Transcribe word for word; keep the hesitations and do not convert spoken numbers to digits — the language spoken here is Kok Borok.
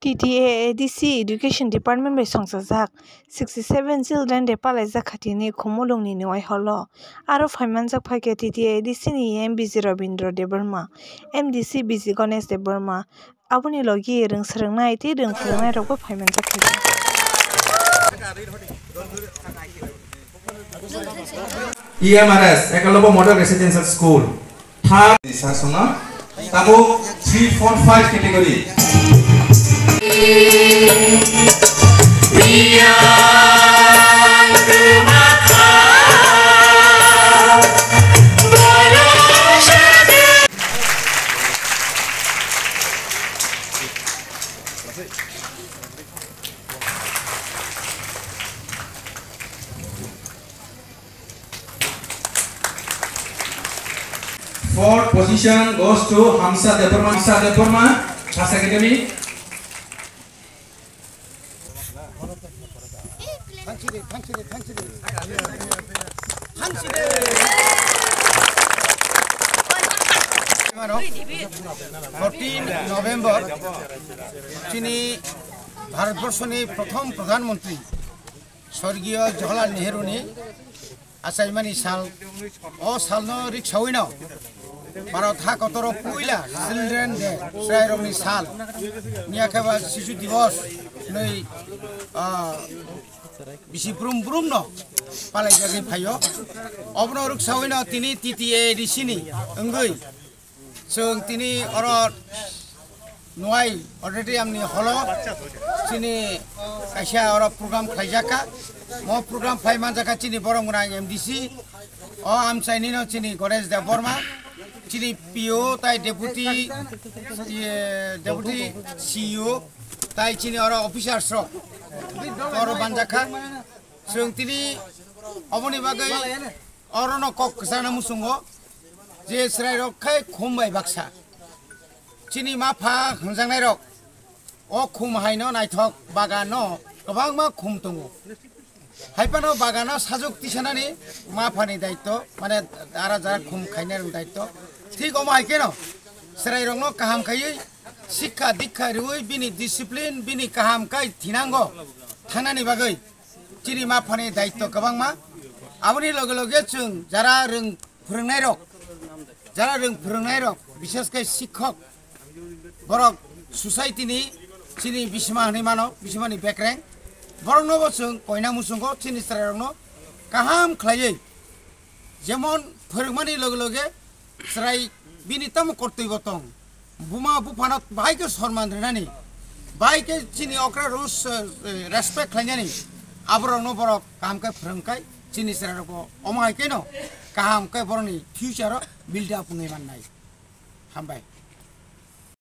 T T A A D C Education Department bai songchajak sixty seven Children Day palaijak kha tini Khumulwngni Nuai Hall o. Aro phaimanjak phaikha T T A A D C ni M B G Rabindra Debbarma, M D C B G Ganesh Debbarma, aboni logi rwng swrwngnai tei rwng phwrwngnairokbo phaimanjak phaikha. E M R S, Ekalobya Model Residential School, third. Sir songno, tabuk three four five category. Fourth position goes to Hamsa Debbarma, Hamsa Debbarma, Khas Academy. Fourteen November, chini Bharatborsoni prothom Pradhan Mantri Sorgiyo Jawaharlal Nehru ni achaimani sal, o salno riksawino Bharat ha kotoro puila Children Day, chwrairokni sal, niyakhe ba Shisu Divos hinwi, ah, bisi brum brumno palaijagwi phaio. Obono riksawino tini T T A A D C ni wngwi chwng tini oro Nuai auditorium ni holo chini kaisa oro program khlaijak kha. Mo program phai manjak kha chini borok gwnang M D C, o amchaini no chini Ganesh Debbarma, chini P O tai deputy, iye, deputy C E O tai chini oro officers rok oro manjak kha. Chwng tini oboni bagwi oro no kok kwchangna muchungo je chwrai rok khai khum bai baksa. Chini ma pha hwnjaknairok o khum haino naithok bagano kwbangma khum tongo. Hai phano bagano sajwk tisanani ma phani daitto, mane ara jara khum khainai rok daitto. Thik omo hai kheno chwrairokno kaham khaiwi sikha dikha riwi bini discipline, bini kaham kai thinango thangnani bagwi chini ma phani daitto kwbangma. Aboni loge loge chwng jara rwng phwrwngnairok, jara rwng phwrwngnairok, bishes khe sikhok, borok society ni chini bisima hinwi mano, bisima ni bekreng, borokno bo chwng koina muchungo chini chwrairokno kaham khlaiwi, jemon phwrwngmani loge loge chwrai bini tamo kortoi bo tong, buma buphano bahai khe sorman rwnani, bahai khe chini okra rok, eh, respect khlainani, aborokno borok kaham khe phwrwngkhai chini chwrairokbo omo hai kheno kaham khe borokni future o build up wngwi mannai. Hambai.